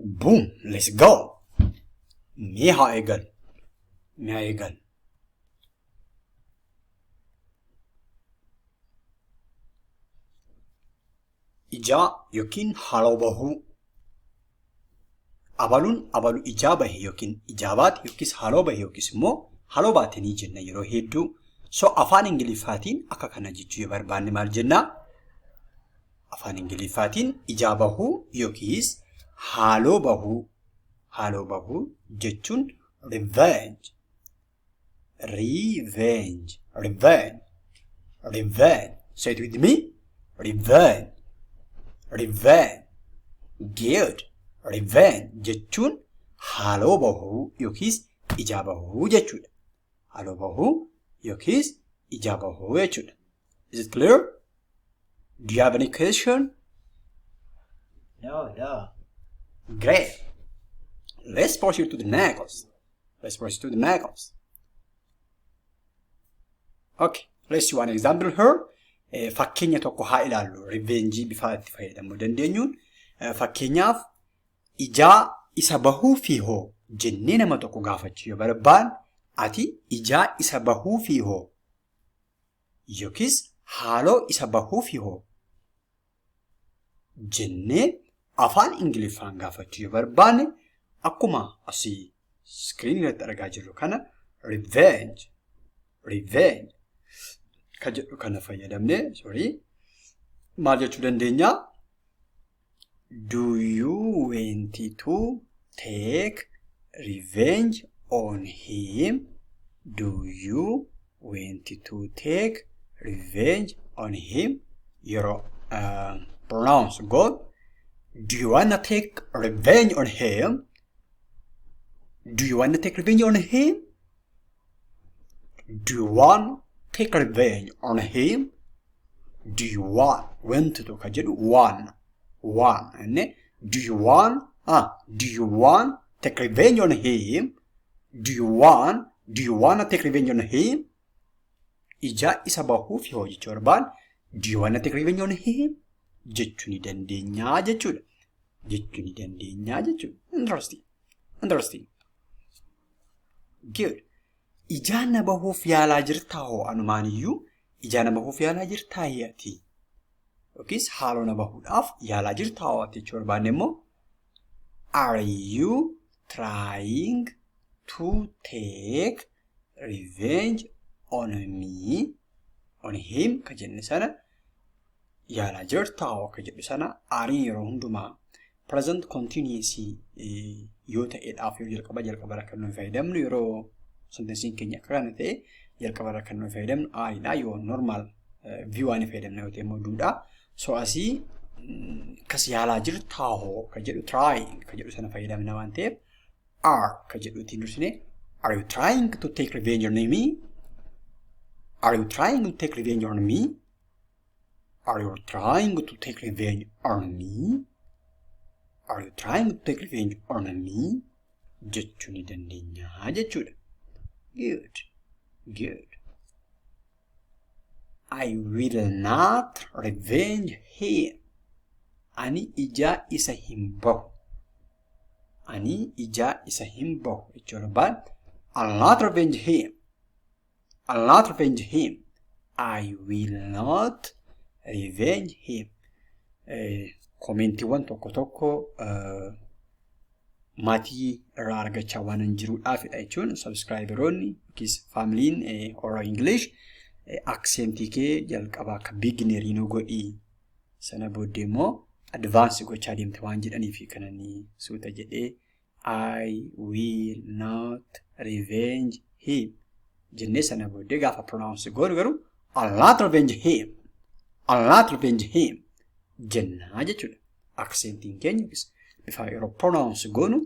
Boom! Let's go! Mee haa eegallu. Mee haa eegallu. Ijaa yookiin haaloo bahuu. Abaluun abalu ijaa bahe yookiin ijaa baate yookiis haaloo bahe yookiis immoo haaloo baate ni jenna yeroo hedduu. So afaan Ingiliffaatiin akka kana jechuu yoo barbaanne maal jennaa? Afaan Ingiliffaatiin ijaa bahuu yookiis haaloo bahuu haaloo bahuu jechuun revenge revenge revenge revenge. Say it with me: revenge, revenge. Good. Revenge jechuun haaloo bahuu yookiis ijaa bahuu jechuudha. Haaloo bahuu yookiis ijaa bahuu jechuudha. Is it clear? Do you have any question? No. Great. Let's proceed to the next. Let's proceed to the next. Okay, let's see one example here. Fakkeenya tokko haa ilaallu, revenge bifa itti fayyadamuu dandeenyuun. Fakkeenyaaf, ijaa isa bahuu fi hoo jennee nama tokko gaafachuu yoo barbaanne, ati ijaa isa bahuu fi hoo yookiis haaloo isa bahuu fi hoo jennee afaan Ingiliffaan gaafachuu yoo barbaanne, akkuma asii screen irratti argaa jirru kana revenge, revenge kan jedhu kana fayyadamnee, sorry, maal jechuu dandeenya? Do you want to take revenge on him? Do you want to take revenge on him? Yeroo pronounce goonu, do you wanna take revenge on him? Do you wanna take revenge on him? Do you want take revenge on him? Do you want, want to ka jedhu want, want inni, do you want, ah, do you want take revenge on him? Do you wanna take revenge on him? Ijaa isa bahuuf yoo jechuu barbaanne, do you wanna take revenge on him jechuu ni dandeenyaa jechuudha. Jechuu ni dandeenyaa jechuudha. Interesting. Interesting. Good. Ijaa na bahuuf yaalaa jirtaa hoo, anumaan iyyuu ijaa na bahuuf yaalaa jirtaa ati? Yookiis haaloo na bahuudhaaf yaalaa jirtaa hoo ati jechuu barbaanne immoo, are you trying to take revenge on me, on him ka jenne sana yaalaa jirtaa hoo ka jedhu sana. Are yeroo hundumaa present continuous yoo ta'eedhaaf yoo jalqaba jalqaba kan nuyi fayyadamnu, yeroo sentenceiin keenya akka kana ta'e jalqaba kan nuyi fayyadamnu areidha. Yoo normal V1 fayyadamna yoo ta'e immoo dodha. So asii kas yaalaa jirtaa hoo ka jedhu, trying ka jedhu sana fayyadamna waan ta'eef, are ka jedhu ittiin dursine, are you trying to take revenge on me? Are you trying to take revenge on me? Are you trying to take revenge on me? Are you trying to take revenge on me? Jechuu ni dandeenya jechuudha. Good. Good. I will not revenge him. Ani ijaa isa hin bahu. Ani ijaa isa hin bahu jechuu barbaad. I'll not revenge him. I'll not revenge him. I will not revenge him. Commentiiwwan tokko tokko maatii irraa argachaa waan hin jiruudhaafidha jechuun, subscriberoonni yookiis familyn Oro English accentii kee jalqaba akka beginnerii nu godhii, sana booddee immoo advance gochaa deemte waan jedhaniif kanani suuta jedhee I will not revenge him jennee, sana booddee gaafa pronounce goonu garuu I'll not revenge him, I'll not revenge him jennaa jechuudha. Accentiin keenya bifa yeroo pronounce goonu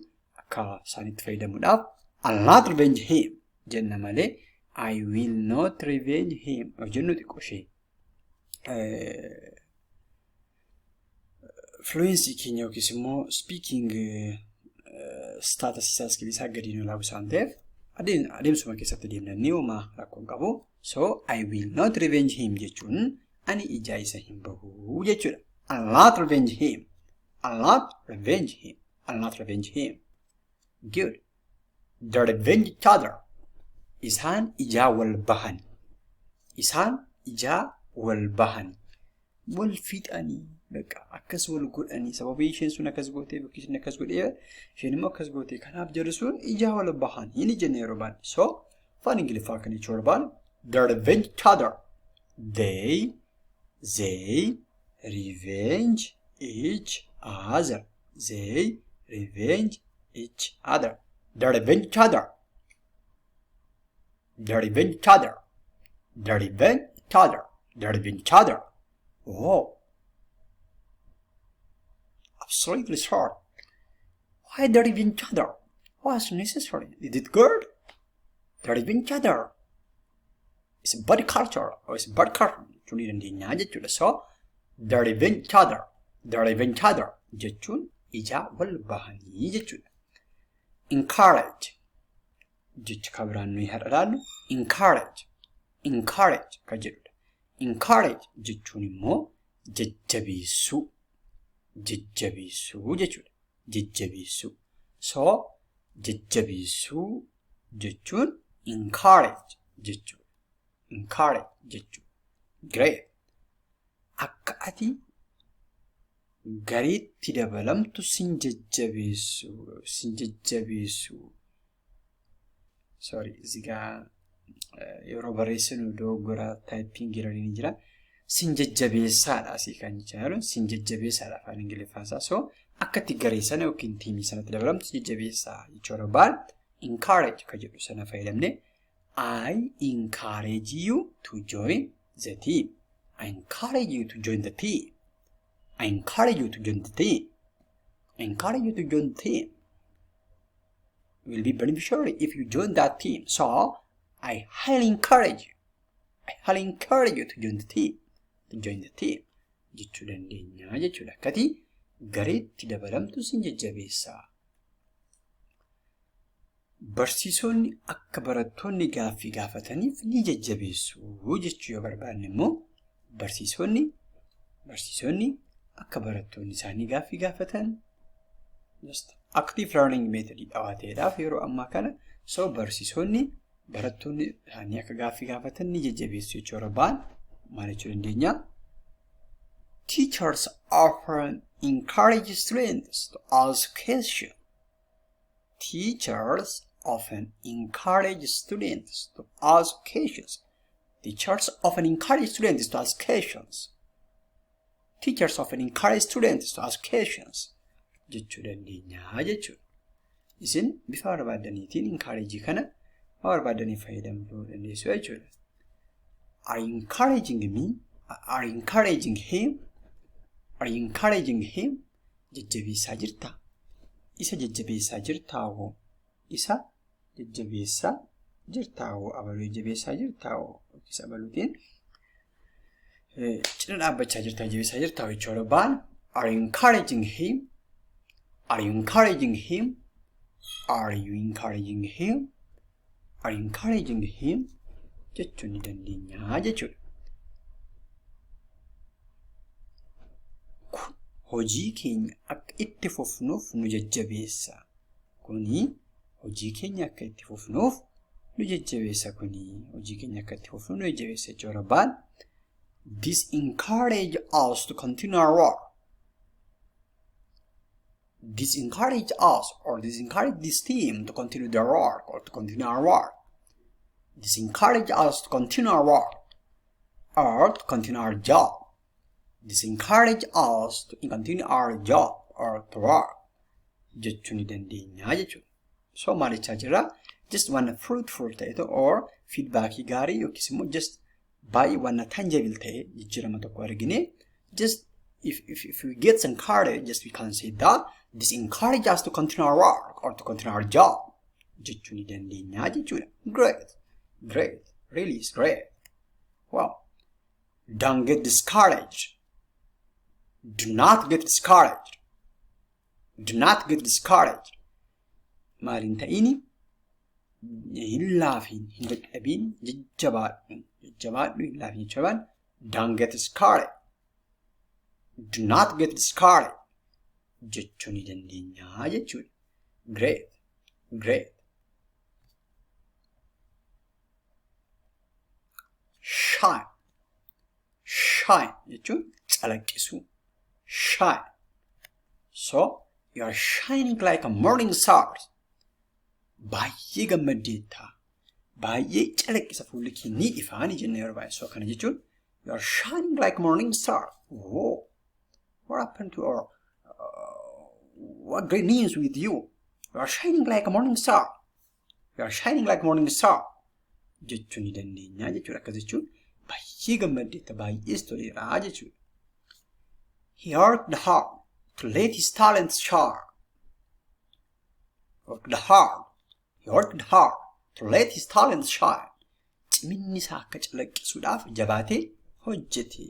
akka isaanitti fayyadamuudhaaf I'll not revenge him jenna malee I will not revenge him yoo jennu xiqqoo ishee fluency keenya yookiis immoo speaking status isaa, skill isaa gadi nu ilaalu isaan ta'eef, adeemsuma keessatti deemnanii homaa rakkoo hin qabu. So I will not revenge him jechuun ani ijaa isa hin bahu jechuudha. I'll not revenge him. I'll not revenge him. I'll not revenge him. Good. They revenge each other. Isaan ijaa wal bahan. Isaan ijaa wal bahan. Wal fixanii bakka akkas wal godhanii, sababii isheen sun akkas gootee yookiin isheen akkas godhee, isheen immoo akkas gootee, kanaaf jarri sun ijaa wal bahan hin jenne yeroo baanne. So afaan Ingiliffaa kan jechuu barbaanne, they revenge each other. They revenge each other. They revenge each other. They revenge each other. They revenge each other. They revenge each other. They revenge each other. Oh, absolutely sure. Why they revenge each other? What's necessary? Is it good? They revenge each other. It's a bad culture or it's a bad culture jechuu ni dandeenya jechuudha. So, they revenge each other. They revenge each other jechuun ijaa wal bahanii jechuudha. Encourage jecha kan biraan nuyi har'a ilaallu encourage, encourage kan jedhudha. Encourage jechuun immoo jajjabeessuu, jajjabeessuu jechuudha. Jajjabeessuu. So jajjabeessuu jechuun encourage jechuudha. Encourage jechuudha. Great. Akka ati gareetti dabalamtu sin jajjabeessu, sin jajjabeessu. Sorry, እዚህ gaa yeroo barreessinu dogoggora typing irra ni jira. Sin jajjabeessaadha asii kan jechaa jiru. Sin jajjabeessaadha afaan Ingiliffaan isaa. So akka itti garee sana yookiin teamii sanatti dabalamtu sin jajjabeessaa jechuu barbaadu. Encourage kan jedhu sana fayyadamne, I encourage you to join the team. I encourage you to join the team. I encourage you to join the team. I encourage you to join the team. Will be beneficiary if you join that team. So I highly encourage you. I highly encourage you to join the team. To join the team jechuu dandeenya jechuudha. Akkati gareetti dabalamtu sin jajjabeessaa. Barsiisonni akka barattoonni gaaffii gaafataniif ni jajjabeessu jechuu yoo barbaanne immoo, barsiisonni akka barattoonni isaanii gaaffii gaafatan, just active learning method dhawaa ta'eedhaaf yeroo ammaa kana, so barsiisonni barattoonni isaanii akka gaaffii gaafatan ni jajjabeessu jechuu barbaan maal jechuu dandeenya? Teachers often encourage students to ask questions. Teachers often encourage students to ask questions. Teachers often encourage students to ask questions. Teachers often encourage students to ask questions jechuu dandeenya jechuudha. Isin bifa barbaaddaniitiin encourage kana barbaadanii fayyadamuu dandeessu jechuudha. Are you encouraging me? Are you encouraging him? Are you encouraging him? Jajjabeessaa jirtaa? Isa jajjabeessaa jirtaa hoo? Isa jajjabeessaa jirtaa hoo? Abaluu jajjabeessaa jirtaa hoo? Yookiis abaluutiin cina dhaabbachaa jirtaa, jajjabeessaa jirtaa jechuudha. Baan, are you encouraging him? Are you encouraging him? Are you encouraging him? Are you encouraging him? Jechuu ni dandeenya jechuudha. Kun hojii keenya akka itti fufnuuf nu jajjabeessa. Kuni hojii keenya akka itti fufnuuf nu jajjabeessa. Kuni hojii keenya akka itti fufnuuf nu jajjabeessa jechuudha. Baan, this encourage us to continue our work. This encourage us or this encourage this team to continue their work or to continue our work. This encourage us to continue our work or to continue our job. This encourage us to continue our job or to work jechuu ni dandeenya jechuudha. So maal jechaa jirra? Just waan fruitful ta'e or feedbackii gaarii yookiis immoo just baay'ee waan tangible ta'e jijjiirama tokko argine, just if we get some encourage, just we can say that this encourage us to continue our work or to continue our job jechuu ni dandeenya jechuudha. Great, great, really is great. Well, don't get discouraged. Do not get discouraged. Do not get discouraged. Maal hin ta'ini? Hin laafin, hin dadhabin, jajjabaadhu. Jajjabaadhu, hin laafin jechuudhaan, don't get discouraged. Do not get discouraged. Jechuu ni dandeenya jechuudha. Great, great. Shine, shine jechuun calaqqisuu. Shine. So, you are shining like a morning star. Baay'ee gammaddeetta. Baay'ee calaqqisa, fuulli kee ni ifaani jennee yeroo baay'ee. So kana jechuun you are shining like morning star. Whoa. What happened to our what great news with you? You are shining like a morning star. You are shining like morning star. Jechuu ni dandeenya jechuudha. Akkas jechuun baay'ee gammaddeetta, baay'ees toleera jechuudha. He worked hard to let his talents shine. Worked hard. He worked hard to let his talents shine. Ciminni isaa akka calaqqisuudhaaf jabaatee hojjete.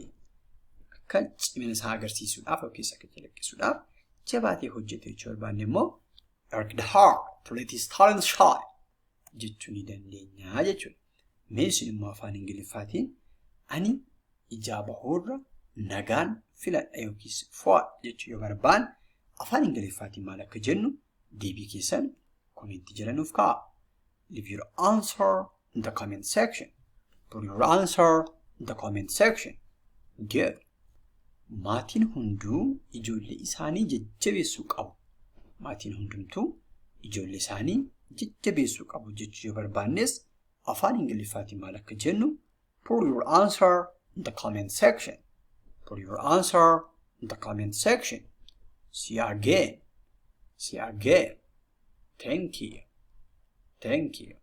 Akka cimina isaa agarsiisuudhaaf yookiis akka calaqqisuudhaaf jabaatee hojjete jechuu barbaanne immoo worked hard to let his talents shine jechuu ni dandeenya jechuudha. Mee isin immoo afaan Ingiliffaatiin ani ijaa bahuurra nagaan filadha yookiis fo'adha jechuu yoo barbaanne afaan Ingiliffaatiin maal akka jennu deebii keessan komentii jala nuuf kaa'a. Leave your answer in the comment section. Put your answer in the comment section. Good. Maatiin hunduu ijoollee isaanii jajjabeessuu qabu. Maatiin hundumtuu ijoollee isaanii jajjabeessuu qabu jechuu yoo barbaannes afaan Ingiliffaatiin maal akka jennu put your answer in the comment section. Put your answer in the comment section. See you again. See you again. Thank you. Thank you.